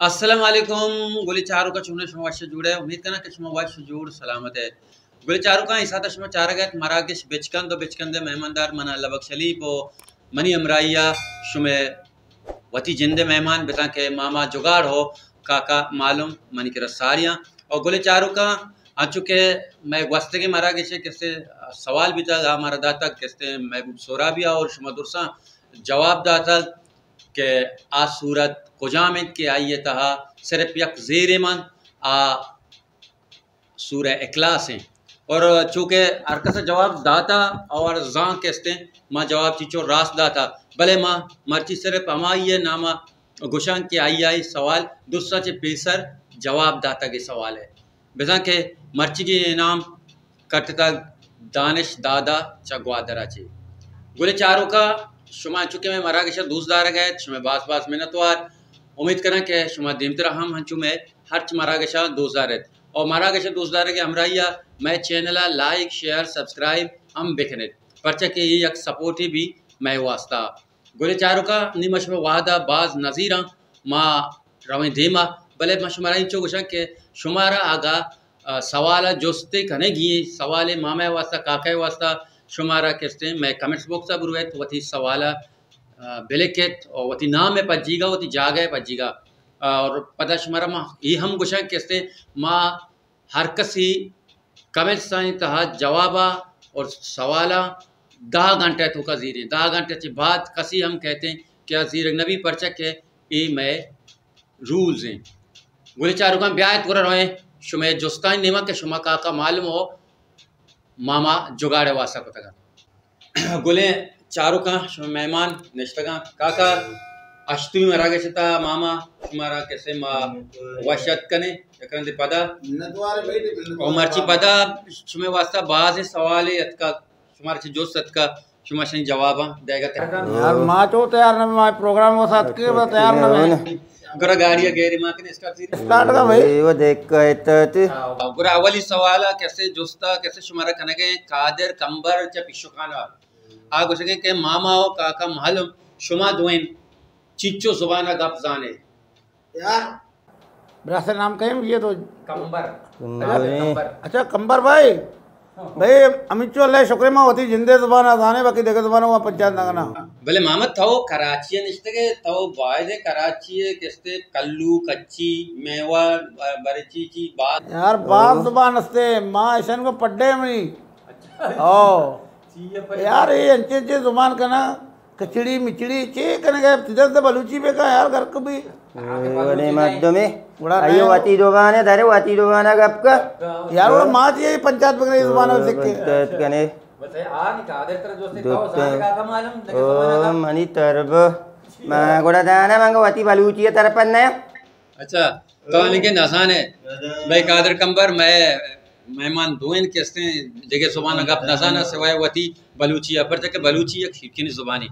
السلام علیکم، گلیں چاروکاں، چون ئے شما؟ وش جوڑ ئے؟ امید کناں کہ شما وش جوڑ سلامت ئے۔ گلیں چاروکاں، اے ساعت ءَ شما چارگ ءَ ات مراگش بچکند ءُ بچکند ءِ مہماندار من اللہ بخش حلیف ءُ منی ہمراہی ءَ شمئے وتی جند ءِ مہمان، بزاں کہ ماما جگاڑ ءُ کاکا معلوم منی کرا ساری آں۔ ءُ گلیں چاروکاں، انچو کہ مئے گوستگیں مراگش ءَ کسے سوال بیتگ، آ مارا داتگ کسے محبوب سہرابی ءَ، اور شما درساں جواب داتگ کہ آ سورت کجام انت کہ آئی ءِ تہا صرف یک زیرے من، آ سورہ اخلاص انت۔ اور چونکہ ہر کس ءَ جواب داتا اور زان کہ استیں ما جواب چیچو راست داتا، بلے ما مرچی صرف ہمائی ءِ نام ءَ گوشاں کہ آئی ءَ اے سوال درساں چہ پیسر جواب داتگ اے سوال ءِ۔ بزاں کہ مرچیگیں انعام کٹتگ دانش دادا چہ گوادر ءَ چہ۔ گلیں چاروکاں، شما انچو کہ مئے مراگش ءَ دوست دارگ ءَ ات، شمئے باز باز منتوار۔ امید کناں کہ شما دیمترا ہم انچو مئے ہرچ مراگش ءَ دوست دار ات۔ اور مراگش ءَ دوست دارگ ءِ ہمراہی ءَ مئے چینل ءَ لائک، شیئر، سبسکرائب ہم بکن ات، پرچا کہ اے یک سپورٹے بی مئے واسطہ۔ گلیں چاروکاں، نی ما شمئے وہد ءَ باز نزیراں، ما رویں دیما، بلے ما شمارا انچو گوشاں کہ شمارا اگاں، آ، سوال ءَ جستے کنگی ایں، سوالے ماما ءِ واسطہ، کاکا ءِ واسطہ، شمارا کستیں مئے کمنٹس باکس ءَ برویت، وتی سوال ءَ، آ، بلکت اور وتی نام ءِ پجیگا، وتی جاگہ ءِ پجیگا۔ اور پدا شمارا ما اے ہم گوشاں کستیں ما ہر کسی کمنٹس آنی تہا جوابا اور سوالا دہ گھنٹہ توکا زیریں۔ دہ گھنٹہ چہ بعد کسی ہم کہتے کہ آ زیرگ نبی، پرچہ کہ اے مئے رولز ہیں۔ گلیں چاروکاں، بیایت گڑا رویں شمئے جستانی نیما کہ شما کاکا معلوم ہو ماما جگاڑ ءِ واسطہ کتگا۔ گلیں چاروکاں، شما مہمان نشتگاں۔ کاکا، ہشتمی مراگش تا ماما شمارا کسے ما وش ات کنیں، یک رندے پدا۔ اور مرچی پدا شمئے واسطہ بازیں سوالے اتکا، شمارا چہ جست اتکا، شما شنی جواباں دئیگا تیار۔ یار، ما چو تیار نہ، ما پروگرام واسطہ اتکے، بس تیار نہ۔ گڑا گاڑی ءَ گیری ما کنے اسٹارٹ زیر۔ اسٹارٹ کا بھائی۔ اے وہ دیکھ کے تو تو۔ گڑا اولی سوال ءَ کسے جست ءَ کسے شمارا کنگے، قادر کمبر چہ پیشوکان ءَ۔ آ گوشگے کہ ماما و کاکا معلوم، شما دوئیں چیچو زبان ءَ گپ زانے؟ یار، براسے نام کہیں یہ تو۔ کمبر۔ کمبر۔ اچھا، کمبر بھائی۔ بھئی، ہمینچو اللہ شکر ما وتی جندے زبان ءَ زانے، باقی دگہ زبان ءَ پنچات نہ کناں۔ بلے ماما، تو کراچی ءَ نشتگے، تو باید کراچی ءَ کستے کلو، کچی، میوہ، برچی چی باز۔ یار، باز زبان استے، ما ایشان کو پڈے منی۔ اچھا۔ او۔ یار، اے انچے انچے زبان کنا۔ کچڑی مچڑی چے کنگا، تجل تو بلوچی بکا یار، گرک بی۔ وڑے مردمے۔ گڑا ایو وتی دوگانے دارے، وتی دوگانا گپ کا۔ یار، وڑا ما چے پنچات بکنے زبان سکے۔ پنچات کنے۔ بس اے آ نی قادر تر دوست تو زان کا معلوم دگہ زبان کا۔ منی ترب۔ ما گڑا دانا منگا وتی بلوچی طرف نہ۔ اچھا، تو انکہ نزانے۔ بھئی قادر کمبر، مئے مہمان دوئیں کستیں دگہ زبان گپ نزانا سوائے وتی بلوچی ءَ، پرچہ کہ بلوچی یک شیرکنی زبانی۔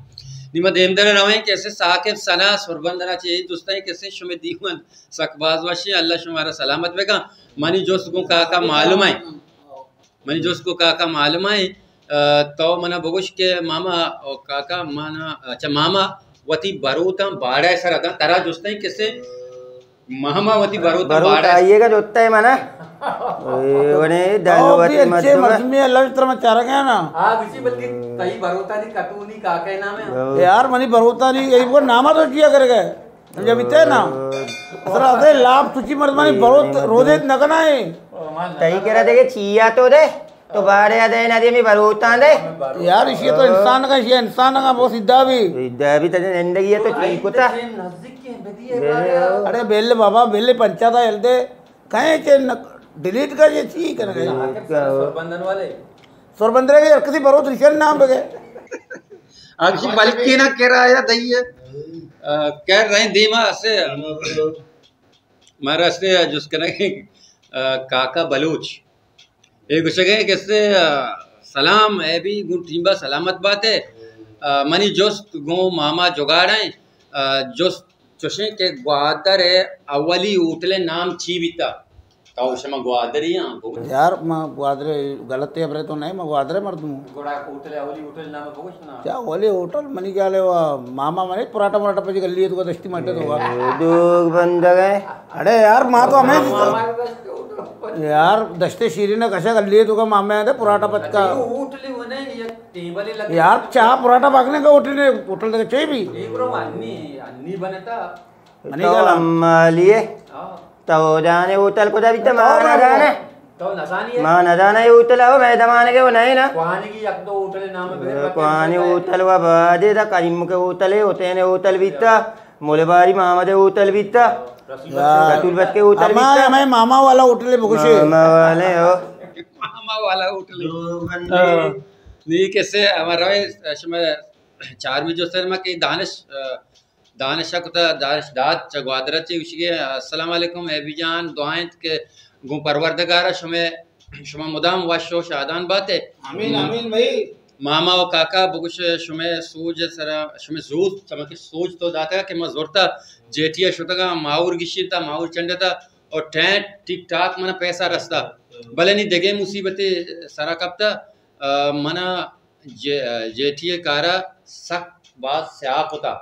نی ما دیمدر رویں کسے ثاقب ثنا سربندنا چے دوستیں کسے شمے دیوان سک باز وشیں، اللہ شمارا سلامت بکن۔ منی جست گوں کاکا معلوم ہے۔ منی جست کو کاکا معلوم ہے، آ، تو منا بگوش کہ ماما او کاکا مانا، اچھا، ماما وتی بروتاں باڑا سر اداں، ترا جستیں کسے ماما وتی بروتاں بروت باڑا آئیے گا جوتا ہے منا۔ اے ونے دلو اے وتی اچھے مردم۔ مردمی اللہ تر میں چارا گیا نا۔ آ، بچی بلکہ تئی بروتا دی کتونی کاکا نام ہے۔ یار منی بروتا دی، یہی وہ ناما تو کیا کرے گا۔ سمجھا بیتے نا؟ اصلا ادے لاپ تچی مردمانی بروت روزے نہ کنا ہے۔ تئی کرا دے چیا تو دے، تو بارے دے نہ دے، می بروتاں دے۔ یار، اسی تو انسان کا، اسی انسان کا بہت سیدھا بھی۔ سیدھا بھی تو زندگی ہے تو ٹھیک ہوتا۔ ارے بیل بابا، بیل پنچا دا ہل دے۔ کہیں چے ڈیلیٹ کر، یہ چی کرنا ہے؟ ڈیلیٹ کرو۔ سربندن والے۔ سربندرے کے کسی بروت ریشن نام بگے۔ آگشی بلکہ نہ کرایہ دئیے۔ آ، کر رہے دیما سے۔ مارا سے جس کنگے، آ، کاکا بلوچ۔ اے گوشگے کہ سے، آ، سلام، اے بھی گوں ٹیمبا سلامت بات ہے۔ آ، منی جست گوں ماما جگاڑ ہیں۔ آ، جست چوشیں کہ گوادر ء اولی ہوٹل ء نام چی بیتا؟ تو شما گوادری آں، بگو۔ یار، ما گوادر، غلط ہبرے تو نہیں، ما گوادر مردم ہوں۔ گڑا ہوٹل، اولی ہوٹل نام بگوش نا۔ کیا اولی ہوٹل؟ منی خیال ہے وہ ماما منی پراٹا مراٹا پچ گلی ہے تو دشتی مٹے تو۔ دوگ بندگ ہے۔ اڑے یار، ما تو ہمیں یار، دشتے شیرین کشا گلی ہے تو کا ماما ہے پراٹا پچ کا۔ ہوٹل ہی وہ نہیں، یہ ٹیبل ہی لگے۔ یار، چاہ پراٹا پکنے کا ہوٹل ہے، ہوٹل تک چاہیے بھی۔ منی تو گل ہم۔ امالی ہے۔ تو جانے ہوٹل کو دا بیتا، ما نہ جانا۔ تو نزانی ہے؟ ما نہ جانا یہ ہوٹل ہو، میں دمانے کے وہ نہیں نا۔ کوانی کی یک دو ہوٹل نام ہے، کوانی ہوٹل و بادے دا، کریم کے ہوٹل ہے، حسین ہوٹل بیتا، مولباری محمد ہوٹل بیتا، رسول بچ کے ہوٹل بیتا۔ ہمیں ماما والا ہوٹل ہے، بگوشے۔ ماما والے ہو۔ ماما والا ہوٹل ہے۔ نی کسے ہمارا شما چارمی جو سر ما کہ دانش، دانش ء کتہ، دانش داد چہ گوادر ء چہ گوشگے، السلام علیکم، اے بی جان، دعا انت کہ گوں پروردگار ء شمے، شما مدام وش و شادان بات ئے۔ آمین، آمین بھائی۔ ماما و کاکا بگوش شمے سوج ء سرا، شمے زوت، چمکہ سوج تو داتگا کہ ما زرتا جیٹی ء شتگا، ماور گشینتا، ماور چنڈتا اور ٹینٹ ٹک ٹاک منا پیسہ رستا۔ بلے نی دگے مصیبتے سرا کپتا، ء منا جے-، جیٹی ء کارا سک باز سیاہ کتا۔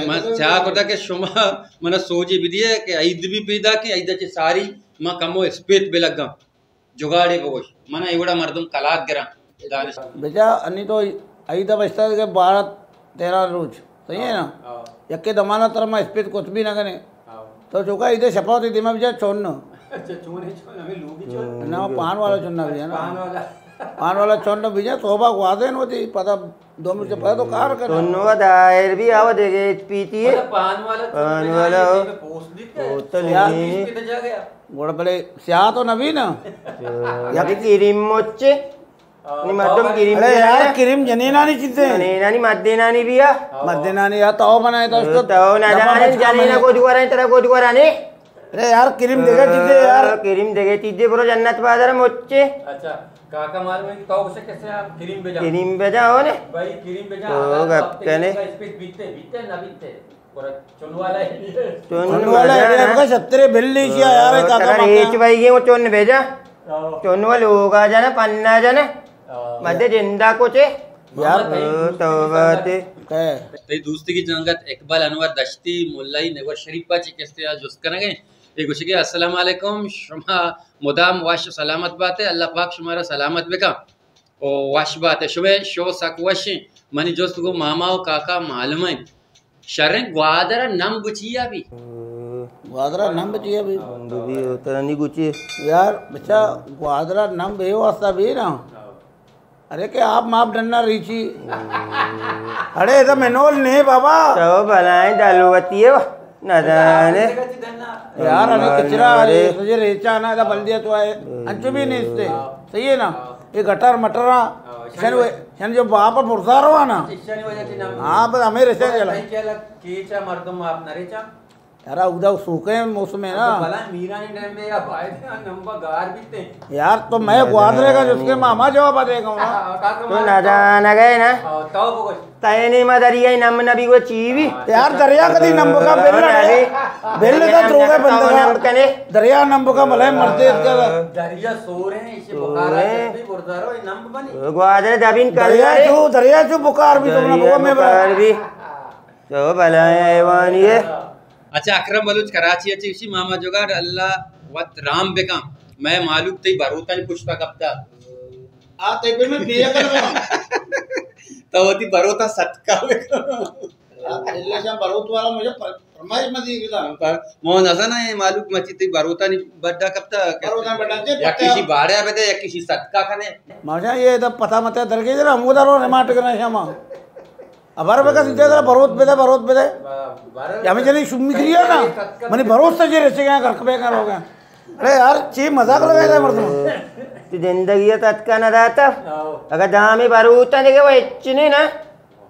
من سیاہ کتا کہ شما منا سوجے بدیے کہ عید بھی پیدا کہ عید چہ ساری ما کمو اسپیت بلگاں۔ جگاڑے بگوش۔ منا ایوڑا مردم کلاک گراں۔ دانش۔ بچا، انی تو عید بچتا کہ بارہ تیرہ روچ۔ صحیح ہے نا؟ ہاں۔ یکے دمانا تر ما اسپیت کت بھی نہ کنے۔ ہاں۔ تو چوکا ایدے شپا تے دیما بجا چون۔ اچھا، چون ہے، چون، ہمیں لوگی چون۔ نا، پان والا چون نہ بجا نا۔ پان والا۔ پان والا چون نہ بجا، توبہ گوادین ہوتی، پتہ دو منٹ سے پتہ تو کار کر۔ تو نو دائر بھی آو دے گے، پیتی ہے۔ پان والا چون پان والا ہو۔ پوسٹ دیتے۔ ہوتل نہیں۔ گوڑا بلے سیاہ تو نہ بھی نا۔ یا بھی کریم مچے۔ نی مردم کریم ارے یار، کریم جنینانی چیزیں۔ جنینانی مردینانی بیا۔ مردینانی یا تو بنائے تو اس کو تو نہ جانے جنینا کو دوارا ہے، ترا کو دوارا نہیں۔ ارے یار، کریم دیگه چیزیں یار۔ کریم دیگه چیزیں، برو جنت بازار مچے۔ اچھا، کاکا معلوم ہے کہ تو اسے کیسے آپ کریم بجا۔ کریم بجا ہو نے۔ بھائی کریم بجا۔ تو گپ کنے۔ اس پہ بیتے، بیتے نہ بیتے۔ چن والا ہے۔ چن والا ہے، بگا شترے بل لیشیا یار، کاکا مکا۔ ریچ بھائی گے وہ چن بھیجا۔ چن والا ہوگا جانا، پننا جانا۔ مدے جندا کو چے۔ یار۔ توبہ تے۔ تئی دوستی کی جنگت اقبال انور دشتی ملائی نگور شریف پا چی کستے آ جست کنگے۔ یہ گوشگے السلام علیکم، شما مدام وش و سلامت باتے، اللہ پاک شما را سلامت بکا۔ او وش بات ئے، شمئے شو سک وش انت۔ منی جست گوں ماما و کاکا معلوم انت۔ شریں گوادر ء نمب چیا بی؟ گوادر ء نمب چیا بی؟ نمب بی ہوتا نہیں کچھ۔ یار بچا، گوادر ء نمب اے واسطہ بی نا۔ ارے کہ آپ ماپ ڈننا ریچی۔ اڑے ادا منول نہیں بابا۔ تو بلائیں دلوتی ہے۔ نہ جانے۔ یار، ہمیں کچرا ہے، تجھے ریچا نا، ادا بلدیہ تو آئے، انچو بھی نہیں استے۔ صحیح ہے نا؟ یہ گٹر مٹر ہاں، شن، شن جو باپ برزار ہوا نا۔ ہاں، بس ہمیں ریچا چلا۔ کیچا مردم آپ نہ ریچا۔ یار، ادا سوکے موسم ہے نا۔ بلا میرانی ٹائم میں یا بھائی نمبا گار بیتے۔ یار، تو میں گوادرے کا جس کے ماما جواب دے گا نا۔ تو نہ جانا گئے نا۔ تائنے ما دریائے نم نبی گو چی بی؟ یار، دریا کدی نمب کا بل نہ بل کا تروگا بندگا۔ نمب کنے۔ دریا نمب کا ملے مردے کا۔ دریا سور ہیں، اسے بخارا چلتے بردارو، یہ نمب بنی۔ گوادر دبین کر دریا چو، دریا چو بخار بھی تم نہ بگو میں بخار بھی۔ تو بلائیں حیوانی ہے۔ اچھا، اکرم بلوچ کراچی ء چہ گوشی، ماما جگاڑ اللہ وت رام بکن، مئے مالوک تئی بروتانی پشتا کپتا۔ آ تئی پہ میں بے عقل بنا۔ تو وتی بروتا صدقہ بکن۔ اللہ شان بروت والا مجھے پر-، فرمائش مزید بدا۔ پر مو نزانا یہ مالوک مچی تئی بروتانی بڈا کپتا۔ بروتانی بڈا چے یا پتہ۔ کسی باڑیا بدے یا کسی صدقہ کنے۔ ماشا یہ دا پتہ مت درگے جرا ہمو دارو ریماٹ کرنا شما۔ ابر بکا سیدھے در بروت بدے، بروت بدے۔ یا ہمیں جنی شمی کری ہے نا، منی بروت سے جی رچے گئے، گھر کبے گھر ہو گئے۔ ارے یار، چی مذاق لگائے تھے مردم۔ تو زندگی ہے تتکا نہ داتا۔ اگر دامی بروتا دیکھے وہ اچنے نا۔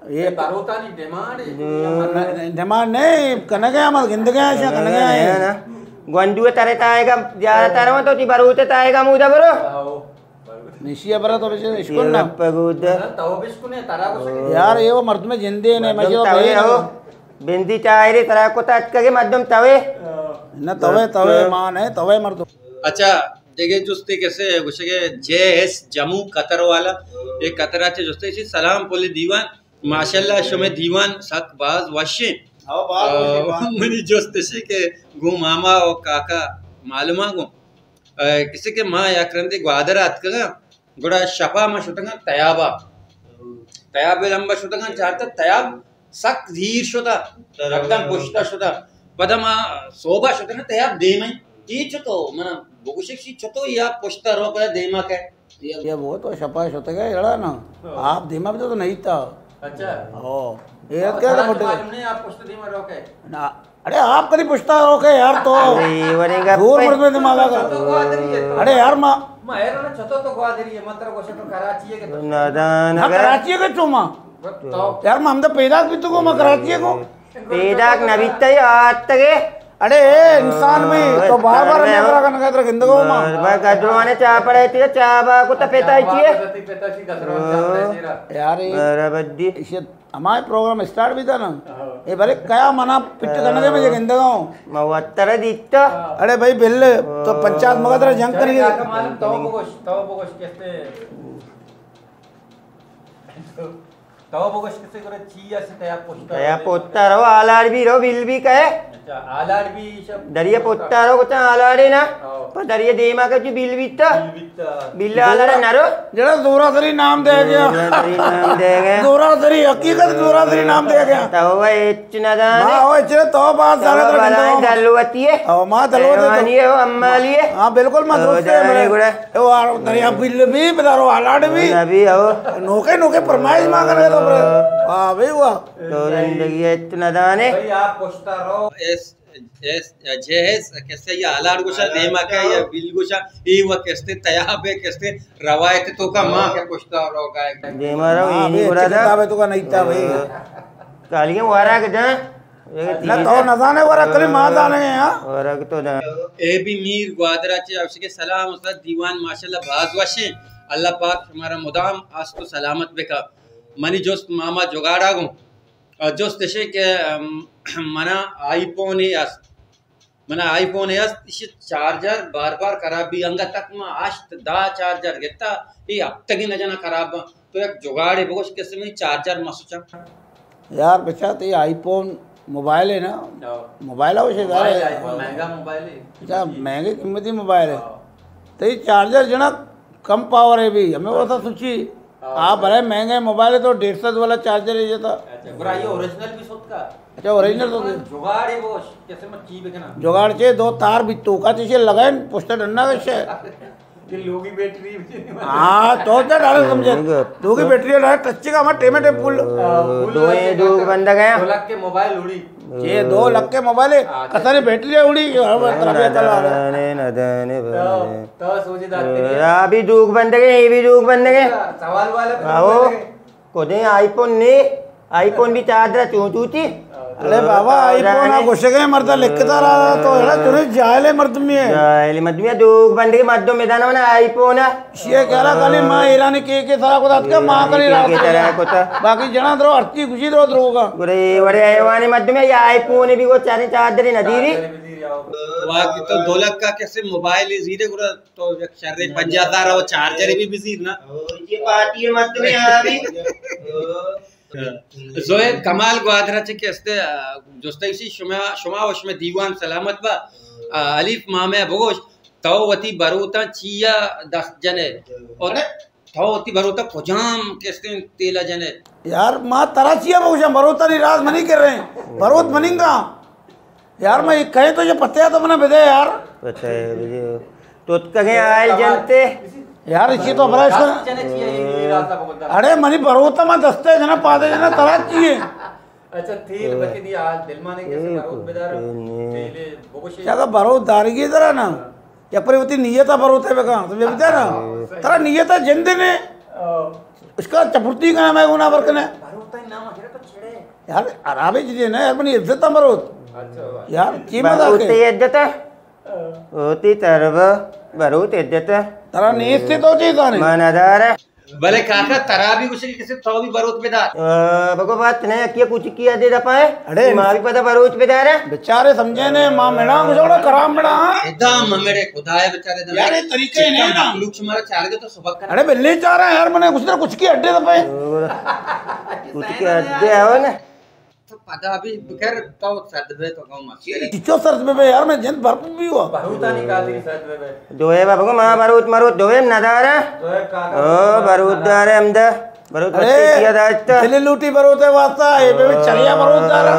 یہ بروتانی ڈیمانڈ ہے۔ ڈیمانڈ نہیں، کنگے ہم گندگے ہیں، شاہ کنگے ہیں۔ گونڈو ترے تائے گا، زیادہ تر ہوں تو تی بروت تائے گا مودا برو۔ نشی ء برا تو بچے اشکن نا۔ لپ گود۔ تو بشکنے ترا گوشگے۔ یار، یہ وہ مردم جندے نے، مردم مجھے توے بھائی ہو۔ بندی چاہرے ترا کو تاتکگے مردم توے۔ نہ، توے، توے مان ہے، توے مردم۔ اچھا، دیگہ جستے کسے گوشے کہ جے ایس جموں قطر والا، یہ قطر اچھے جستے اسی سلام پولی دیوان، ماشاءاللہ شمے دیوان سک باز وشیں۔ ہاں، باز وشیں، باز۔ منی جست اسی کہ گوں ماما و کاکا معلوم گوں، اے، کسے کہ ما یک رندے گوادر اتکگاں، گڑا شپا ما شتگاں تیابا۔ تیاب لمبا شتگاں، چارتا تیاب سک زیر شتا، یکدم پشتا شتا۔ پدا ما صوبا شتگاں تیاب دیمیں۔ ای چتو، منا بگوشک چی چتو یا پشتا رو پدا دیما کئے؟ یہ وہ تو شپا شتگا اڑا نا۔ ہاں۔ آپ دیما بھی تو نہیں تھا۔ اچھا۔ او، یہ کیا تھا؟ معلوم نہیں آپ پشتا دیما رو کئے؟ نا، اڑے آپ کدی پشتا رو کئے یار تو۔ اڑے، ورے گپ زور پہ۔ پر میں دماغا کا۔ اڑے یار، ما، ما حیران چھتو تو گوادری ہے، من ترا گوشت تو کراچی ہے کہ تو۔ نادان ہاں، اگر کراچی ہے کہ چوما۔ تو۔ یار، ما ہم تو پیداک بھی تو کو، ما کراچی ہے کو۔ پیداک نہ بیتا، یہ آتگے۔ اڑے اے انسان بھی تو بار بار ہمیں برا کرنا، ترا گندگو ما۔ بار بار گدروانے چا پڑے تیرا، چا با کو تپیتا ہی چیئے۔ یار، یہ برابر دی۔ ہمارے پروگرام اسٹارٹ بھی تھا نا۔ ہاں۔ اے بھلے کیا منا پٹ کرنے دے، میں یہ گندگا ہوں۔ ما وتر دیتا۔ اڑے بھائی بل، تو پنچایت مگا ترا جنگ کریں گے۔ تو بگوش، تو بگوش کسے، تو بگوش کسے کرے چی ایسے تیا پوچھتا تیا پوچھتا رو، آلار بھی رو، بل بھی کہے۔ اچھا، آلار بھی شب دریا پوتارو کتا آلاڑے نا۔ ہاں۔ پر دریا دیما کا جو بل بیتا۔ بل بیتا۔ بل آلاڑے نہ رو۔ جڑا زورا سری نام دے گیا۔ زورا سری نام دے گیا۔ زورا سری حقیقت، زورا سری نام دے گیا۔ تو وہ اچ نہ دانے۔ ما وہ اچ تو بات زیادہ تو تر بلائیں گندو۔ دلوتی ہے۔ او ما دلوتی تو۔ حیوانی ہے، وہ امالی ہے۔ ہاں، بالکل ما او دوست ہے دانے میرے۔ گڑا۔ او آر دریا بل بھی بدارو آلاڑ بھی۔ نبی ہو۔ نوکے نوکے فرمائش ما کرے تو پر۔ واہ بھائی واہ۔ تو زندگی ہے اتنا دانے۔ بھائی آپ پوچھتا رہو۔ ایس جہیز کسے یا آلاڑ گوشا، دیما کہ یا بل گوشا، ای و کستے تیاب ہے، کستے روایت تو کا ماں کے پشتا روگا ہے۔ دیما رو، ہاں، ای بھئی، گڑا اچھے دا۔ کتاب ہے تو کا نہیں تھا بھائی۔ کالی کے ورا کے دا۔ نہ تو نہ زانے ورا، کلی ماں زانے ہیں، ہاں۔ ورا کے تو دا۔ اے بی میر گوادر اچے، اوشی کے سلام استاد دیوان، ماشاءاللہ باز وشیں۔ اللہ پاک شمارا مدام است و سلامت بکا۔ منی جست ماما جگاڑا گوں۔ ء جست اش کہ، ام، منا آئی فون ء است، منا آئی فون ء است، ایشی چارجر بار بار خراب بی، انگت تک ما ہشت دہ چارجر گتا، اے ہفتگی نہ جنا خراب باں۔ تو یک جگاڑے بگوش کسے منی چارجر مسوچاں۔ یار بچا، تئی آئی فون موبائل ہے نا؟ ہاں۔ موبائل ہے، اسے موبائل، آئی فون مہنگا موبائل ہے۔ اچھا، مہنگے قیمتی موبائل ہے۔ ہاں۔ تئی چارجر جنا کم پاور ہے بھی، ہمیں وہ تھا سوچی۔ ہاں۔ آپ بھلے مہنگے موبائل ہے تو ڈیڑھ سو والا چارجر ہے یہ تھا۔ اچھا، برا یہ اوریجنل بھی سوت کا؟ اچھا، اوریجنل تو دے۔ جگاڑ ہے وہ، کسے مت چی بکنا۔ جگاڑ چے دو تار بھی تو کا چیزیں لگائیں، پوسٹر ڈننا ویسے۔ کہ لوگی بیٹری بھی نہیں۔ ہاں، تو کیا ڈالے سمجھے؟ لوگی بیٹری ڈالے، ٹچے کا ہمارا ٹیمے ٹیم پول۔ ہاں، پول دو ویسے ڈوک بندہ گیا۔ دو لاکھ کے موبائل اڑی۔ یہ دو لکھ کے موبائل ہے، ہاں، کسانی بیٹری اڑی، ہر وقت خراب ہے، چلا رہا ہے۔ ندانے، ندانے، تو، تو سوچی دار کے لیے۔ ابھی دوک بندگے، یہ بھی دوک بندگے۔ سوال والے آؤ۔ کدیں آئی فون نے، آئی فون بھی چارجر چوں چوتی۔ ارے بابا، آئی فون آ گوشگے مرد لکھتا رہا تو، ہے نا، تو نے جاہل مردمی ہے۔ جاہل مردمی ہے، دوک بندگے مردم میدان میں آئی فون ہے۔ شیعہ کہہ رہا، کلی ماں ایرانی کے کے سرا کو دات کا، ماں کلی راست کے سرا کو تا۔ باقی جنا درو ارتی خوشی درو درو کا۔ گڑے وڑے حیوانی مردم ہے، یا آئی فون بھی کو چارے چارجر نہ دیری۔ واقعی تو دو لکھ کا کسے موبائل ہی زیرے گڑا تو یک شرے پنجاہ ہزار او چارجر بھی بزیر نا۔ یہ پارٹی مردم ہے ابھی۔ زوید کمال گوادر چہ کہ استے، آ، جستے اسی شما، شما و شما دیوان سلامت با۔ آ، حلیف مامے بگوش، تو وتی بروتاں چیا دست جنے؟ اور تو وتی بروتاں کجام کستیں تیلا جنے؟ یار، ما ترا چیا بگوشاں، بروتانی راز منی کر رہے ہیں۔ بروت مننگا۔ یار، میں یہ کہیں تو یہ پتہ ہے تو منا بدے یار۔ پتہ ہے، بدے۔ تو کہیں آئل جنتے۔ یار، اسی تو برا اس کا۔ اڑے منی بروتا میں دستے جنا، پادے جنا، ترا چیے۔ اچھا، تیل بچے دی حال دل مانے کسے بروت بدار۔ تیلے بگوشے۔ کیا کہ بروت دارگی ذرا نا؟ یا پر وتی نیتا بروتے بکن، تو یہ بتا نا؟ ترا نیتا جندے نے۔ اس کا چپرتی کا نام ہے، گنا برکنے۔ یار، خرابے چیزیں نا، یار، منی عزت ہم بروت۔ اچھا۔ یار، چی مزاق ہے؟ بروت عزت ہے؟ ہوتی ترب، بروت عزت ہے۔ ترا نیستی تو چی زانے؟ مانا دار ہے۔ بلے کاکا، ترا بھی گوشے کہ کسے تو بھی بروت بدار۔ آ، بگو بات نہ، یکی کچھ کیا دے دپا ہے۔ اڑے ما بھی پتا بروت بدار ہے۔ بیچارے سمجھے نے، ما مڑا گوشا کرام مڑا۔ ادا ممڑے خدا ہے بیچارے دم۔ یار، یہ طریقہ ہی نہیں نا۔ مخلوق شمارا چار گے تو سبق کر۔ اڑے بلے چارا یار، منے کچھ نہ کچھ کی اڈے دپا ہے۔ کچھ کی اڈے آو نا۔ تو پدا بھی بکر تو سرد بے تو گو مت۔ چیچو سرد بے بے یار، میں جند برپ بھی ہوا۔ بروتانی خاطر سرد بے بے۔ دوئے بابا کو ماں بروت مروت دوئے ندارا۔ دوئے کاکا او، بروت دارے ہمدا۔ بروت اڑے، بچے کیا داشتا۔ دل لوٹی بروت ہے واسطہ، اے بے بے چلیا بروت دارا۔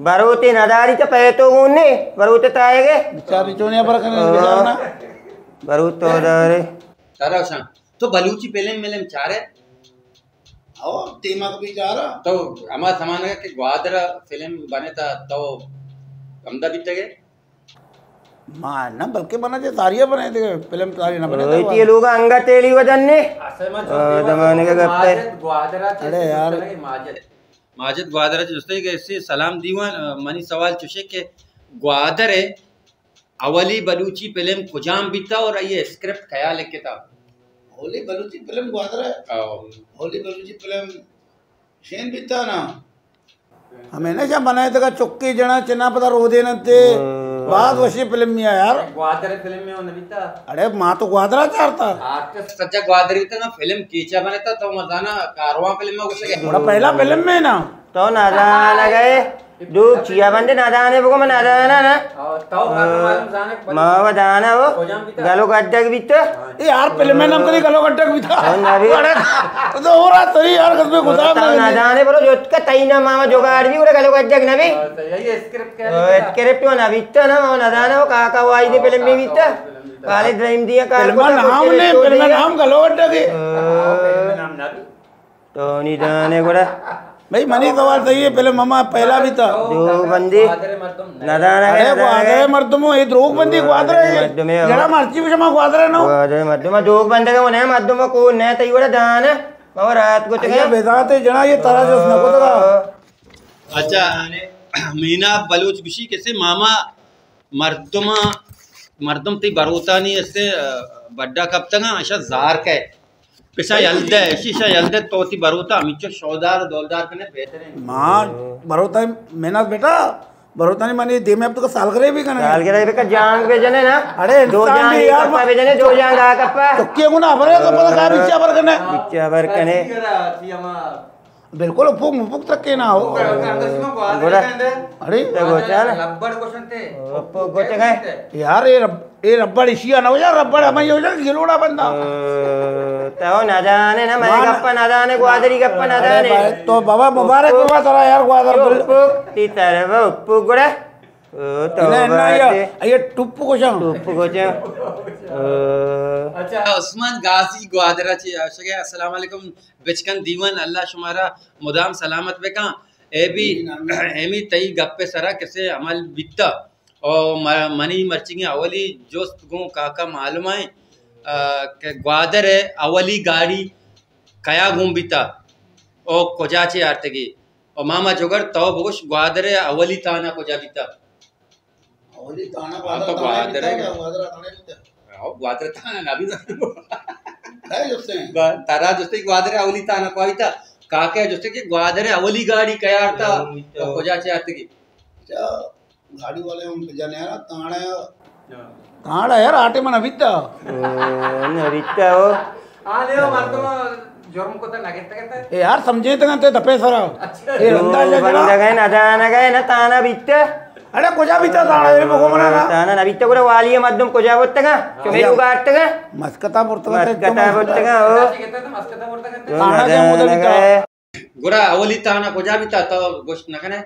بروت نداری تو پہ تو گون نے، بروت تائے گے۔ بیچاری چونیا پر کنے، او۔ بیچارنا۔ بروت تو دارے۔ ترا شان، تو بلوچی فلم ملم چارے؟ او، تیمک بھی چارا۔ تو ہما زمانہ کہ گوادر فلم بنے تا تو ہمدا بیتگے؟ ما نہ، بلکہ منا چہ ساریا بنے تے فلم ساری نہ بنے او، تے۔ تی لوگ انگا تیلی وجن نے۔ اصل من او، زمانے کا گپ ہے۔ ماجد گوادر چہ اڑے یار۔ ماجد۔ ماجد گوادر چہ دوستے کہ اسی سلام دیوان، منی سوال چوشے کہ گوادر ہے اولی بلوچی فلم کجام بیتا اور آئی اسکرپٹ کیا لکھتا؟ اولی بلوچی فلم گوادر ہے۔ او۔ اولی بلوچی فلم شین بیتا نا۔ ہمیں نشہ بنائے تکا چکی جنا چنا پتا رو دے نتے۔ او۔ باز وشی فلم میا یار۔ گوادر فلم میں نہ بیتا۔ اڑے ما تو گوادرا چارتا۔ آرٹسٹ سجا گوادری بیتا نا، فلم کیچا بنتا تو مزانا کاروان فلم میں گوشے۔ بڑا پہلا فلم میں نا۔ تو نادان گئے۔ دوک چیا بندے نادانے بگو من نادانا نا۔ ما و دانا ہو۔ گلو گڈگ بیتا۔ اے یار فلم میں نام کری گلو گڈگ بیتا۔ ہاں، نبی۔ اڑے، تو ہو رہا تری یار قسم خدا تو میں۔ نادانے بولو جو کا تئی نا ماما جوگاڑ بھی اڑے گلو گڈگ نبی۔ اسکرپٹ و نبیتا نا، ما نادانا ہو کاکا وائی دے فلم میں بیتا۔ کالے ڈرائم دیا کار فلم نام نے، فلم نام گلو گڈگ ہے۔ تو نی دانے گڑا۔ بھائی، منی سوال صحیح ہے، پہلے ماما پہلا بھی تھا۔ دروگ بندی۔ ندانا اڑے گئے، ندانا گوادر گئے۔ مردمو، یہ دروگ بندی گوادر ہے۔ مردمے ہو۔ جڑا مرچی بھی شما گوادر ہے نو۔ گوادر مردم، دروگ بندے کا ہونے مردم کو نہ تئی وڑا دان۔ مگر رات کو ایا چکے۔ بذات جڑا یہ ترا جس نہ کو تھا۔ اچھا، مینا بلوچ گشی کسے ماما مردم، مردم تئی بروتانی اسے، آ، بڈا کپتگاں، اشا زار کئے۔ پشا یل دے، اشی شا یل دے، تو تی بروتا ہمیچو شودار و دولدار کنے بہترین۔ ما بروتا محنت بیٹا، بروتانی منی دیمے اب تو سالگرہ بھی کنے۔ سالگرہ بھی کا جانگ بے جنے نا۔ اڑے دو انسان جانگ بھی ایک یار، کپا بے جنے، دو جانگ آ کپا۔ تو کیا گنا بھرے تو پتا کا بچا بھر کنے۔ بچا بھر کنے۔ بالکل اپوک مپوک ترکے نہ ہو۔ گڑا۔ اڑے۔ تے گوچا نا۔ ربڑ گوشنتے۔ اپوک گوچا گئے۔ یار، اے رب-، اے ربڑ اشیا نہ ہو جا، ربڑ ہمیں ہو جا، گلوڑا بندہ۔ او، تو نہ جانے نا، میں مان-، گپا نہ جانے، گوادری گپا نہ اڑے جانے۔ بھائی، تو بابا مبارک اپوک۔ بابا ترا یار گوادر بل-، اپوک، تی طرف اپوک گڑا۔ او، تو نہ، نہ، بات یہ، ہے۔ یہ ٹپ گوشاں۔ ٹپ گوشاں۔ او۔ اچھا، عثمان غازی گوادر چی آشگے، السلام علیکم۔ بچکند دیوان، اللہ شمارا مدام سلامت بکن۔ اے بھی، ہمیں تئی گپ سرا کسے عمل بیتا۔ او م-، منی مرچیگیں اولی جست گوں کاکا معلوم ایں، آ، کہ گوادر ء اولی گاڑی کیا گون بیتا؟ او کجا چے آرتگی؟ او ماما جگر تو بگوش گوادر ء اولی تانا کجا بیتا؟ اولی تانا ہاں، تو گوادر گوادر ہے۔ گوادر تانا بیتا۔ ہاں، گوادر تانا نہ بیتا۔ ہے جستے۔ با-، ترا جستے گوادر اولی تانا کوئی تا۔ کاکے جستے کہ گوادر اولی گاڑی کیا آرتا؟ تو کجا چے آرتگی؟ اچھا، گاڑی والے ہم جانے یار، تانا۔ تانا یار، آٹے من بیتا۔ او، نہ بیتا ہو۔ آ لے، مردم جرم کو تو نہ گرتا کہتا ہے۔ اے یار، سمجھے تو تے دپے سرا۔ اچھا۔ اے رندا دو جگڑا۔ بندہ گئے، نہ دانا گئے، نہ تانا بیتا۔ اڑے کجا بیتا تھا؟ اڑے بگو منا نا۔ تانا نہ بیتا، گڑا والی مردم کجا بوتگا؟ چمے لوگ آتگا؟ مسکتا برتگا تے مسکتا برتگا، او۔ تانا کے مدل بیتا۔ گڑا اولی تانا کجا بیتا تو گوشت نہ کنے؟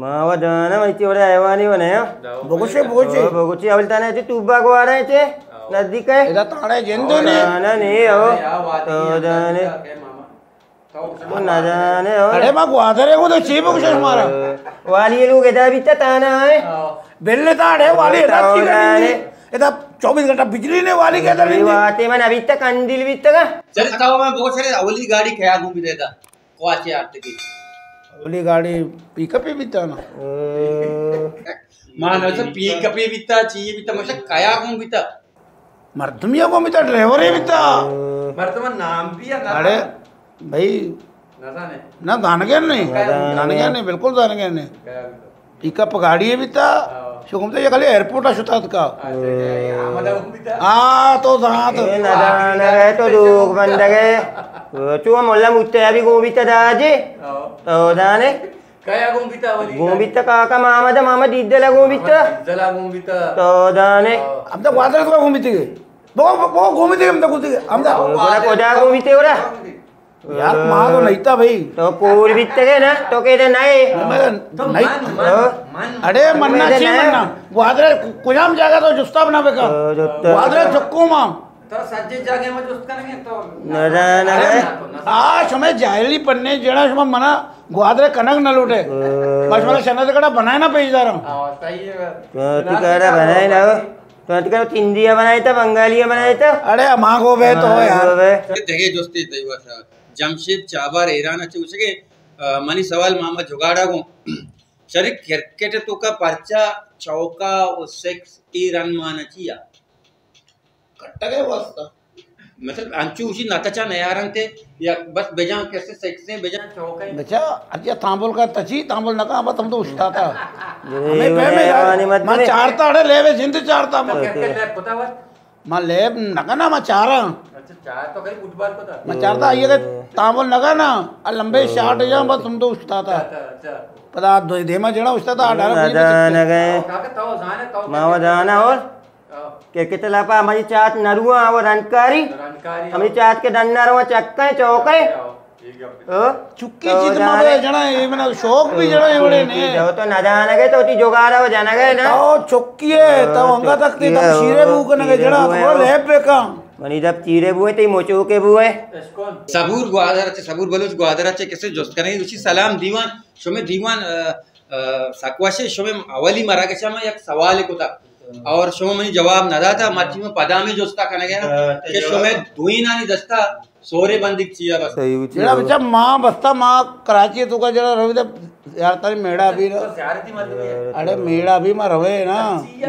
ما و دانا، میں چی وڑے حیوانی و نیا۔ بگوشے، بگوشے۔ او، بگوشے، اولی تانا چی توبا گوارا ہے چی؟ نزدیک ہے۔ ادا تانا جندو نے۔ تانا نے، او۔ تو دانے۔ تو نہ جانے ہو۔ اڑے ما گوادر ہے، وہ تو چی بگوشے شمارا؟ والی لوگ ادا بیتا تانا ہے۔ بلے تا اڑے والی ادا چی کرنی؟ ادا چوبیس گھنٹہ بجلی نے والی کے ادا نہیں۔ واتے من ابھی تک اندل بیتا گا۔ چل، تو میں بگوشے اولی گاڑی کیا گون بیتا؟ کواچے آرتگی؟ اولی گاڑی پیک اپ ہی بیتا نا۔ ما نہ تو پیک اپ ہی بیتا، چی بیتا، مطلب کیا گون بیتا؟ مردمی گون بیتا، ڈرائیور ہی بیتا۔ مردم نام بھی ہے، نہ اڑے بھائی، نہ زانے۔ نہ زانگے نہیں۔ نہ زانگے۔ زانگے نہیں، بالکل زانگے نہیں۔ کیا بھی تو۔ ایکا پگاڑی ہے بیتا، ہاں۔ شو گمتا یہ خالی ایئرپورٹ آ شتا تھا۔ اچھا، یہ آمدہ ہوں بیتا۔ آ، تو زانت۔ اے نہ زانگے تو لوگ بندگے۔ چو ملا مجتہی بھی گوں بیتا داجی۔ ہاں۔ تو زانے۔ کیا گوں بیتا ولی؟ گوں بیتا کاکا محمد، محمد عیدلا گوں بیتا۔ محمد عیدلا گوں بیتا۔ تو زانے۔ ہاں۔ ہم تو گوادر تو گوں بیتی گے۔ وہ، وہ، وہ گوں بیتی گے، ہم تو گوں بیتی گے۔ ہم تو گوادر کجا گوں بیتے ورا؟ یار، ما تو نہیں تھا بھائی۔ تو کور بیتگے نا، تو کہتے نہیں۔ میں تو نہیں۔ من، من، ہاں؟ من۔ اڑے، مننا چی مننا؟ گوادر کجام جاگہ تو جستا بنا بکا؟ ہاں، جستا۔ گوادر چکو ما۔ تو سجے جاگہ ما جست کریں گے تو۔ نہ، نہ، نہ۔ اڑے، آ، شمے جاہلی پنے جڑا شما منا گوادر کنگ نہ لوٹے۔ ہاں۔ بس منا شنز کڑا بنائے نا پیش دارم۔ ہاں، صحیح ہے۔ تو تی کڑا بنائے نا۔ تو انت کرو، ہندی بنائے تا، بنگالی بنائے تا۔ اڑے، ہما گو بے تو ہما یار۔ گو بے۔ دگہ جستے تئی واسطہ۔ جمشید چابار ایران ءَ چہ گوشگے، آ، منی سوال محمد جگاڑا گوں۔ شری کرکٹ تو کا پرچا چوکا و سکس ای رن مان چیا؟ کٹگے واسطہ۔ مطلب، انچو اسی نہ تچا نیارنتے، یا بس بجان کسے سکسیں، بجان چوکیں۔ بچا، اجیا تامبول کا تچی، تامبول نہ کا، بس ہم تو اشتاتا۔ ہمیں پہمے گا، ما چارتا اڑے لیوے جند چارتا ما۔ کرکٹ لیب کتا وقت؟ ما لیب نہ کنا، ما چارا۔ اچھا، چار تو کئی فٹبال کتا؟ ما چارتا، یہ کہ تامبول نہ کنا، ا لمبے شاٹ جان، بس ہم تو اشتاتا۔ اچھا، اچھا۔ پدا دو دیما جڑا اشتاتا، اڈارہ کوئی نہ گئے۔ کاکا تو زانے، تو ما و زانا اور ہاں۔ کرکٹ لاپا ہماری چات نہ رواں، وہ رنکاری۔ رنکاری، ہماری ہاں۔ چات کے ڈن نہ رواں، چکے، چوکے۔ ہاں۔ چکی تو چیز ما جانے۔ بے جنا، یہ منا شوق بھی جنا، یہ وڑے نے۔ جو تو نہ جانا گئے، تو تی جگاڑا وہ جانا گئے نا۔ تو چکی ہے، تو تو انگا تک تی چکی دم ہے، شیرے وہ بو کنے شیرے جنا، بو ہے تو وہ۔ لیب پہ کام۔ منی دب چیرے بو ہے، تی موچو کے بو ہے۔ صبور گوادر اچھے، صبور بلوچ گوادر اچھے، کسے جست کریں، اسی سلام دیوان، شمے دیوان، آ، آ، سکوشے، شمے اولی مراگشا ما یک سوال کتا۔ اور شما منی جواب نہ داتا، مرچی من پدا ہمے جستا کنگا کہ شما دوئینانی دستا سورے بندیگ چیا بس؟ صحیح، جیڑا بچا ما بستا، ما کراچی تو کا جیڑا روی تے زیارتانی میڑا بھی۔ تو زیارتی مردم ہے۔ اڑے میڑا بھی ما روے نا،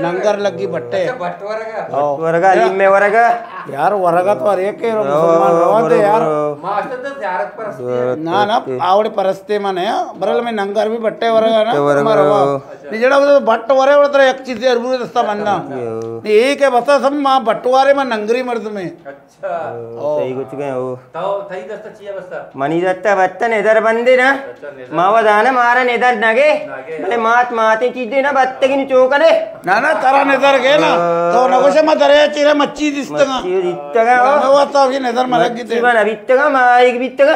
ننگر لگی بٹے۔ اچھا، بٹ ورگا؟ ہاں۔ بٹ ورگا، علم میں ورگا؟ یار ورگا تو ہر ایک کے رو، مسلمان روان تے یار۔ ما اصل تو زیارت پرستی ہے۔ نا نا، آوڑے پرستے من ہے، برل میں ننگر بھی بٹے ورگا نا، بٹے ورگا۔ ما روا۔ نی جیڑا بٹ ورے، وڑا ترا یک چیز ضرور دستا بنداں۔ نی ایک ہے بسا سب ما بٹوارے، ما ننگری مردم ہے۔ اچھا۔ او۔ صحیح کچھ کہیں ہو۔ تو تئی دستا چیا بستا؟ منی دستا بتا ندر بندے نا۔ اچھا، ندر۔ ما و دانا مارا ندر نگے۔ نگے۔ بلے مات ماتے چیزے نا بتگی نی چوکنے۔ نا نا، ترا ندر گے نا۔ تو نگوشے ما دریا چیرے مچھی دیستگا۔ مچھی دیستگا، او۔ ما واسطہ کی ندر ملک گیتے۔ مچھی بنا بیتگا، ماہیگ بیتگا۔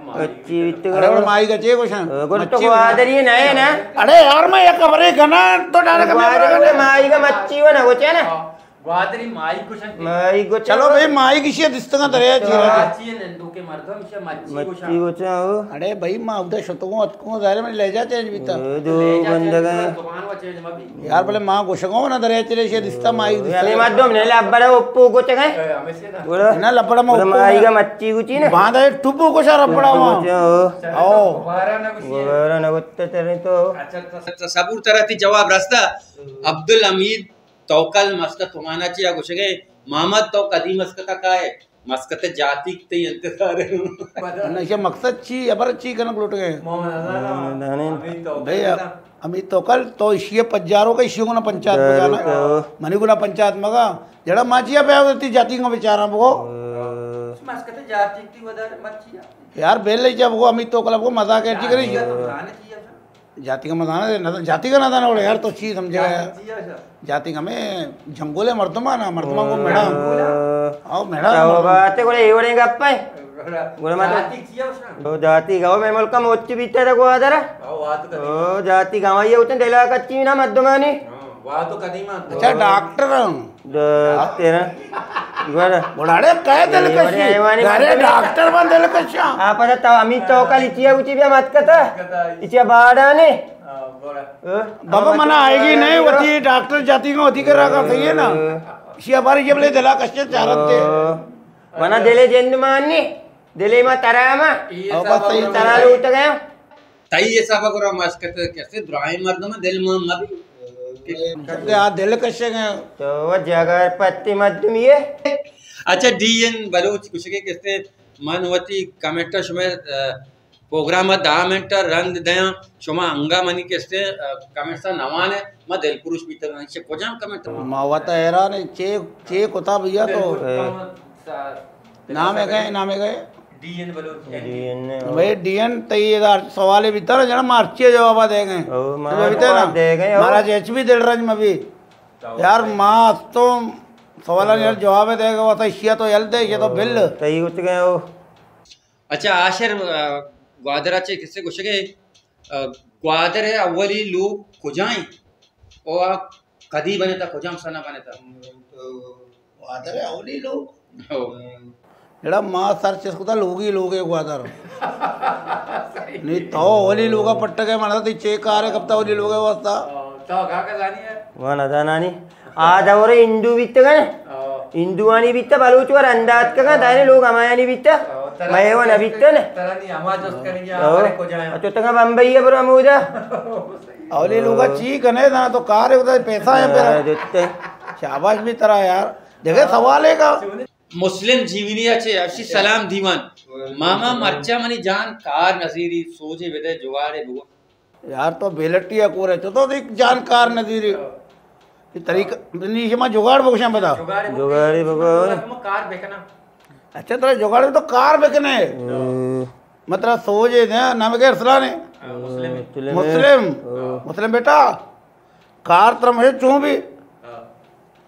مچھی بیتگ۔ اڑے، ماہیگ ءَ چے گوشاں؟ گل تو مچھی گوادری نہ ئے نا؟ اڑے یار، ما یک خبرے کناں، تو ڈائریکٹ ہمے گوادر خبر ءَ۔ ماہیگ ءَ مچھی و نہ گوشے نا؟ گوادری ماہیگ گوشاں۔ ماہیگ گوشاں۔ چلو بھائی، ماہیگ ایشی ءَ دیستگاں دریا ءِ چیرا۔ کراچی ءَ نندوکیں مردم ایشی ءَ مچھی گوشاں۔ مچھی گوشاں، ہو۔ اڑے بھائی، ما اودا شتگوں اتکوں، ظاہر ہے منی لہجہ چینج بیتا۔ اے دو لہجہ چینج بندگ بیتا، زبان و چینج مہ بی۔ یار، بلے ما گوشگوں نا، دریا چیرے ایشی دیستا ماہیگ دیستا۔ ہمے مردم نے لبڑا اپو گوچگے۔ ہمے سے نا۔ گڑا؟ نا، لبڑا ما اپو ماہیگ ءَ مچھی گوچی نا۔ باندا اے ٹبو گوشا ربڑا ما۔ گوچا، ہو۔ او۔ دوبارہ نہ گوشی۔ دوبارہ نہ گوشتا ترے تو۔ اچھا، تو صبور ترا تی جواب رستا۔ عبدالحمید توکل مسکت عمان ءَ چیا گوشگے، محمد تو کدی مسکت ءَ کائے؟ مسکت ءِ جاتیگ تئی انتظار ءَ۔ نہ، ایشی ءِ مقصد چی؟ ہبر چی کنگ لوٹگ ئے؟ بھئی، حمید توکل، تو ایشی ءِ پجارو کا، ایشی گنا پنچایت بکا نا۔ منی گنا پنچایت مگا۔ جڑا ما چیا پہ تئی جاتیگ ءَ بیچارہ بگو۔ مسکت ءِ جاتیگ تئی ودار مرچی۔ یار، بیل لے جا بگو، حمید توکل بگو، مزاق ہے، چی کری؟ جاتیگ ءَ مزانا دے، نہ، جاتیگ ءَ نہ دانا، یار، تو چی سمجھے یار؟ جاتیگ ہمے جنگولے مردماں نا، مردماں کو میڑا۔ او میڑا۔ تو بات ہے، گڑا اے وڑیں گپ ہے۔ گڑا مت۔ جاتیگ چیا گوشاں؟ تو جاتیگ، او مئے ملک ءَ مچ بیتا تھا گوادر۔ او جاتیگ ہمائی ہوتے دلا کچی نا مردمانی۔ ہاں، وہاں تو قدیم آتا۔ اچھا، ڈاکٹر ہوں۔ ڈاکٹر۔ گڑا۔ گڑا اڑے کئے دلکشی؟ اڑے ڈاکٹر بن دلکشاں۔ آپ تو حمید توکل اچیا گوچی بیا مت کتا۔ اچیا باڑا نے۔ بابا، منا آئیگی نہیں، وتی ڈاکٹر جاتیگ ءَ وتی کرا کا، صحیح ہے نا؟ شی ہماری جب لے دلا کشتے چارت دے۔ منا دلے جند مانی، دلے ما ترا ما۔ او بس صحیح۔ ترا لوٹ گیا۔ تئی حساب ءَ گڑا مسکت ءِ کسے دراہیں مردم ءِ دل مان مہ بی۔ آ دل کشگ ءَ۔ تو جگر پتی مردمی ئے۔ اچھا، ڈی این بلوچ گوشگے کستے، من وتی کمنٹ ءَ شمئے، آ، پروگرام ءَ دہ منٹ ءَ رند دیاں، شما انگا منی کستے، آ، کمنٹس ءَ نوان ءَ، ما دلپروش بیتگاں، ایشی کجام کمنٹ؟ ما وت حیران ایں، چے، چے کتا بھیا تو؟ نام ہے گئے، نام ہے گئے؟ D N Baloch. D N. بھائی ڈی این تئی ادا سوالے بیتا نا، جنا ما ہرچی جواب دے گئے۔ او، ما تو بیتے نا؟ دے گئے، او۔ مارا جیچ بھی دل رنج میں بھی۔ یار، ما تو سوالانی یار جواب دے گا، وتا اشیا تو یل دے، یہ تو بل۔ تئی اتکے او۔ اچھا، آشر، آ، گوادر ءَ چے کسے گوشگے، آ، گوادر ءِ اولی لوگ کجا ایں؟ او آ کدی بنتا، کجام سنا بنتا؟ گوادر ءِ اولی لوگ؟ ہو۔ جڑا ما سر چس کتا لوگی لوگ ہے گوادر۔ نی تو اولی لوگا پٹگے منا تی چے کار ہے کپتا اولی لوگ ہے واسطہ؟ تو کا کا زانی ہے؟ ما نہ زانانی۔ آ دور ہندو بیتگ ایں۔ ہاں۔ ہندوانی بیتا، بلوچ ور انداز کگا، دائنے لوگ ہمایانی بیتا۔ ہاں، ترا مئے و نہ بیتا نے۔ ترا نی ہما جست کنگی، ہاں۔ ہمارے کجا ہیں؟ تو تنگا بمبئی ہے برو ہمودا۔ اولی لوگا چی کنے نا، تو کار ہے، پیسہ ہے ہاں، پھر۔ دیتے۔ شاباش بھی ترا یار۔ دیکھے سوال ہے کا؟ مسلم جیونی ءَ چہ اشی سلام دیوان۔ ماما مرچا منی جان کار نزیری، سوجے بدے جوارے بگو۔ یار تو بیلٹی ءَ کورے، چتو دیکھ جان کار نزیری۔ یہ طریقہ، نی شما جگاڑ بگوشاں بتا۔ جگاڑی بگو۔ کار بکنا۔ اچھا، ترا جگاڑ تو کار بکنے۔ ہوں۔ مطلب سوجے دے، نام کے ارسلان ہے۔ مسلم۔ مسلم۔ ہاں۔ مسلم بیٹا، کار ترا مجھے چون بھی۔ ہاں۔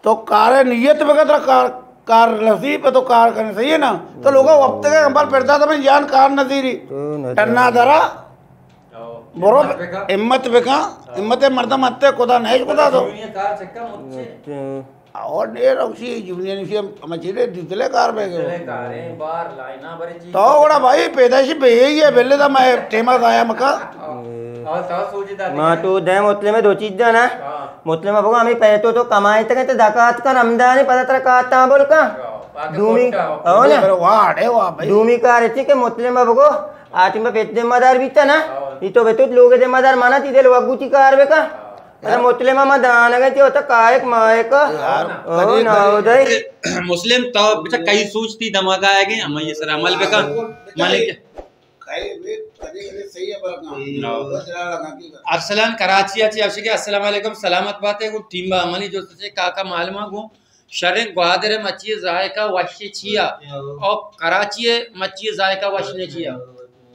تو کار نیت بکن، ترا کار، کار نصیب ہے تو کار کرنے، صحیح ہے نا؟ تو لوگا وقت کے ہم پر پڑتا تھا، میں جان کار نصیری۔ تو نہ ٹنا درا۔ او، برو، ہمت بکا۔ ہمت بکا، ہاں۔ ہمت مردم اتے، خدا نہیں خدا تو۔ یونین کار چکا مچے۔ اچھا۔ اور نہیں رکھسی، یونین سی ہم، ہم چیزیں ڈیزلے کار بے گئے۔ ڈیزلے کار ہیں، بار لائنا بری چیز۔ تو گڑا بھائی پیدائشی بے ہی ہے، بلے دا میں ٹیما ضائع مکا۔ ہاں۔ اور تو سوچی دا ما تو دے مطلب میں دو چیز دا نا۔ ہاں۔ مطلب میں بگو ہمیں پیسو تو کمائے تک تو زکات کا رمضان پتہ ترا کاتا بول کا۔ ہاں، باقی دومی، کوٹا۔ ہو نا؟ واہ، اڑے واہ بھائی۔ دومی کار اچھی کہ مطلب میں بگو آتی میں پیت ذمہ دار بیتا نا۔ ہاں۔ یہ تو بتو لوگ ذمہ دار مانا تی دل وگو تی کار بکا۔ ہاں۔ اچھا، مسلم ما دانگا چی ہوتا کائک مائک۔ یار، او کدی، ناو کدی۔ دے۔ مسلم تو بچا کئی سوچ تی دماغ آئے گئے، ہم یہ سر عمل بکا۔ ہاں۔ مالک۔ کئی بھی کدی کدی صحیح ہے بلکہ۔ ہاں۔ بس یار لگا کی۔ ارسلان کراچی اچھی اشی کے السلام علیکم سلامت بات ہے، گو ٹیم با عملی جو سے کاکا معلوم ہے گو شریں گوادر مچی ذائقہ وشی چیا؟ او کراچی مچی ذائقہ وش نے چیا؟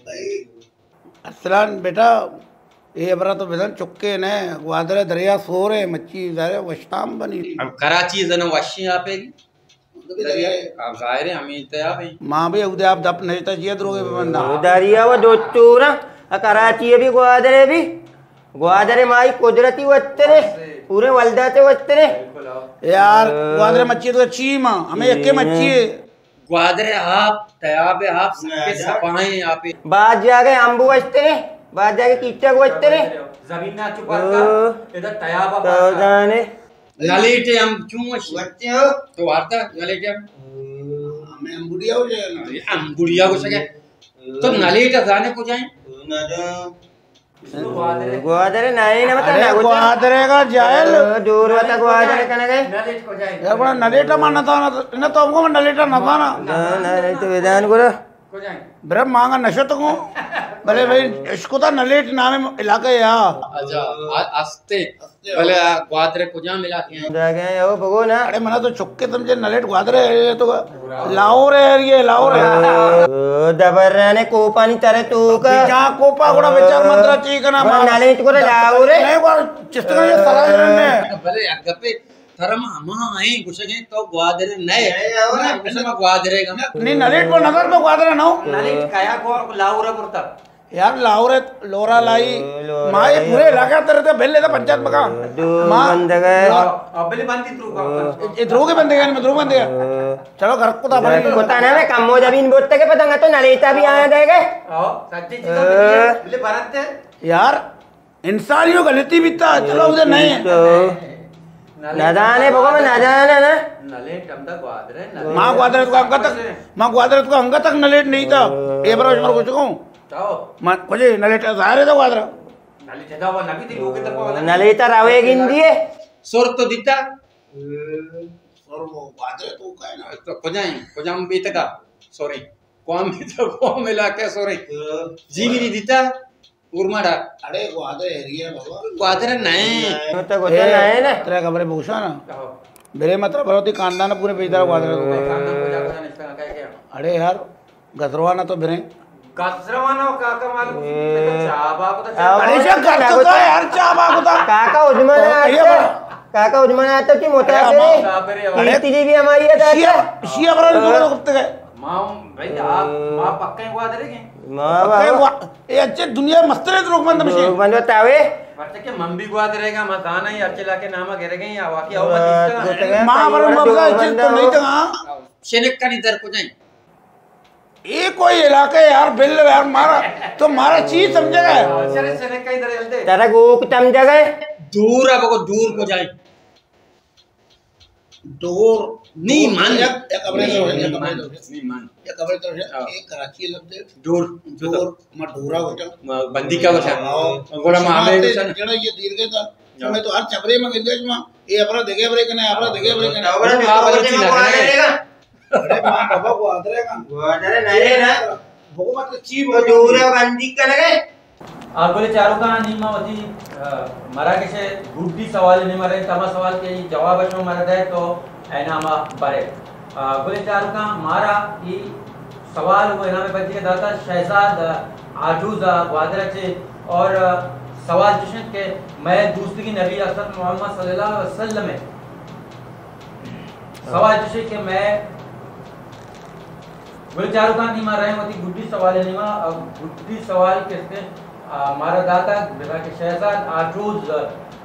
بھائی، ارسلان بیٹا، اے ہبرا تو بزن چکے نہ، گوادر دریا سور ہے، مچی ذرا وشتام بنی۔ اب کراچی زن وشی آپے گی؟ دریا ہے۔ آپ ظاہر ہے، ہمیں انتہا بھی۔ ماں بھی اودے آپ دپ نہیں تا جیے دروگے بندہ۔ دریا و دوتورا، کراچی بھی گوادر بھی۔ گوادر مائی قدرتی وترے، پورے ولدا تے وترے۔ یار، گوادر مچی تو اچھی ماں، ہمیں یکے مچی ہے۔ گوادر آپ، تیاب آپ، سکے سپائیں آپ۔ بعض جاگہ امبو وشترے، بعض جاگہ کیچک وشترے۔ زمین نہ چپر کر، ادھر تیاب آپ تو آتا۔ جانے۔ نلیٹ ہم چون وش؟ وشتے ہو؟ تو وارتا نلیٹ ہم؟ ہمیں امبوڑیا ہو جائے نا۔ امبوڑیا ہو سکے۔ تو نلیٹ زانے کو جائیں؟ نہ جا۔ گوادر نہیں، نہ بتا، ارے نہ گوادر۔ گوادر کا جاہل۔ دور وتا گوادر کنے گئے۔ یار، بڑا نلیٹا مانا تھا نا، نہ تو ہم کو نلیٹا نہ تھا نا۔ نہ، نہ، نہیں تو ویدان گرا۔ برا مانگا نشو تو کو۔ بلے بھائی، اشکو تا نلیٹ نام علاقہ یا۔ اچھا، آ-، استے۔ بلے آ گوادر کجام علاقے ہیں؟ جاگہ ہیں، او بگو نا۔ اڑے منا تو چکے سمجھے، نلیٹ گوادر ہے تو۔ لاہور ہے یہ، لاہور ہے۔ او، دبر رہنے کوپانی ترے تو کا۔ جہاں کوپا گڑا بیچار مندرا چی کنا مار۔ نلیٹ گڑا لاہور ہے۔ نہیں، گڑا چستگا یہ سرا جنن نے۔ بلے یک گپے، ترم ہما ہیں، گوشگیں تو گوادر نئے۔ نئے، اور گوشگا گوادر ہے گم۔ نہیں، نلیٹ پر نظر تو گوادر نہ ہو۔ نلیٹ کیا گو لاہور ہے برتا۔ یار، لاہور ہے، لورا لائی، او، لورا ماں یہ لائی۔ پورے علاقہ ترے تے بھلے دا پنچایت مکان۔ دو ماں بندگے۔ لا-، ابلی بندی درو کا۔ اے دروگے بندگے، میں دروگ بندگے۔ چلو، گھر کو تا بھائی۔ کو تا نہ میں کم ہو جبین بوتے کے پتنگ تو نلیٹا بھی آیا دے گئے۔ ہاں، سچی چیز تو بھلے بھرت ہے۔ یار، انسانیوں غلطی بیتا، چلو ادھر نہیں ہے۔ تو نہ جانے بگو میں نہ جانا نا۔ نلیٹ ہم دا گوادر ہے، نلیٹ۔ ماں گوادر تو ہم تک، ماں گوادر تو ہم تک نلیٹ نہیں تھا۔ اے برا شمار کچھ کہوں۔ تاؤ۔ ماں کچھ نلیٹ ظاہر ہے تو گوادر۔ نلیٹ جدا ہوا نبی تھی لوگ تک۔ نلیٹ روے گندی ہے۔ سر تو دیتا۔ اور وہ گوادر تو کا ہے نا؟ تو کجائیں؟ کجام بیتگا؟ سوری۔ کون بیتگا؟ کون علاقہ؟ سوری۔ جی بھی نہیں دیتا۔ اورماڑا۔ اڑے گوادر ایریا بابا۔ گوادر نہیں۔ تو گوادر نہیں نا۔ ترا خبر ہے بوشا نا؟ آہو۔ میرے مطلب بروتی خاندان پورے پیدار گوادر تو۔ خاندان کو جا کر نشتا کیا کیا؟ اڑے یار، گزروانا تو بریں۔ گزروانا کاکا مال اے۔ چابا کو تو آ، چابا۔ اڑے جا گزروانا یار، چابا کو تو۔ کاکا عثمان آتا۔ کاکا عثمان آتا کہ متاثر ہے۔ اڑے تیری بھی ہماری ہے۔ شیعہ، شیعہ برا تو کرتے گئے۔ ما بھائی آپ، ما پکے گوادر گئے۔ ما پکے گوا-، اے اچھے دنیا مسترے دروگ بند مشے۔ دروگ بند تاوے۔ پرچہ کہ من بھی گوادر گا، ما دانا ہی اچھے لاکے ناما گرے گئے یا واقعی او مت۔ ما برا مبزا اچھے تو نہیں تھا۔ شنک کنی در کو جائیں۔ اے کوئی علاقہ ہے یار، بل یار، مارا، تو مارا چیز سمجھے گا؟ ترا گوک تم جگہ۔ دور ہے، بگو دور کو جائیں۔ دور۔ نی من۔ یک، یک خبرے تو، یک خبرے تو۔ نی من۔ یک خبرے تو، ہاں۔ ایک کراچی لفظ ہے۔ دور۔ دور، ما ڈورا ہوتا۔ ما بندی کا ہوتا۔ ہاں۔ گوڑا ما ہمیں جڑا یہ دیر گئے تھا۔ ہاں۔ میں تو ہر چبرے میں گندے ما، یہ اپنا دیکھے برے کنے، اپنا دیکھے برے کنے۔ ہاں، بڑی چیز لگ رہی ہے۔ اڑے ماں بابا گوادر ہے نا؟ گوادر ہے، نہ رہے نا۔ بگو مت چی تو بگو۔ دور بندی کر لگے۔ آ، گل چاروکاں نی ما وتی، آ، مراگش گڈی سوال نی مرے، تما سوال کے جواب شما مرا دے تو انعام برے۔ آ، گل چاروکاں مارا ای سوال وہ انعام بچی کے داتا شہزاد، آ، آجوز، آ، گوادر چے اور، آ، سوال چشن کہ میں دوستگی نبی اکرم محمد صلی اللہ علیہ وسلم ہے۔ سوال چشے کہ میں گل چاروکاں نی ما رہے وتی گڈی سوال نی ما، آ، گڈی سوال کستے، آ، مارا داتا بنا کہ شہزاد آجوز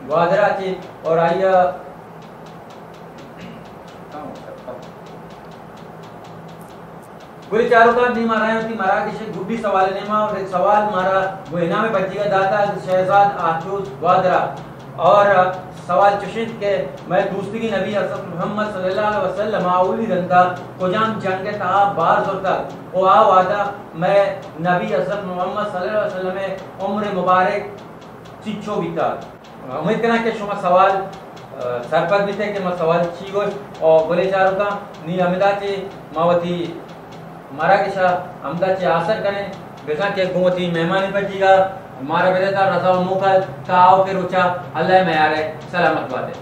گوادرا چے اور آئی گل چاروکاں نی ما رہے وتی مراگش گڈی سوال نی ما اور ایک سوال مارا گو انعام بچی کا داتا شہزاد آجوز گوادرا۔ اور سوال چشنت کہ میں دوستگی نبی حضرت محمد صلی اللہ علیہ وسلم اولی رندا کجام جنگ تہا بار زرتگ و آ وعدہ میں نبی حضرت محمد صلی اللہ علیہ وسلم عمر مبارک چچو بیتگ۔ امید کناں کہ شما سوال، آ، سرپد بیتے کہ ما سوال چی گوشت۔ او گلیں چاروکاں، نی ہمدا چے ما وتی مراگشا ہمدا چے آسر کنیں، بزاں کہ گوں وتی مہمانی پجیگا مارا بدے تا رضا و موکل تا آؤکیں روچا اللہ میارے سلامت باتے۔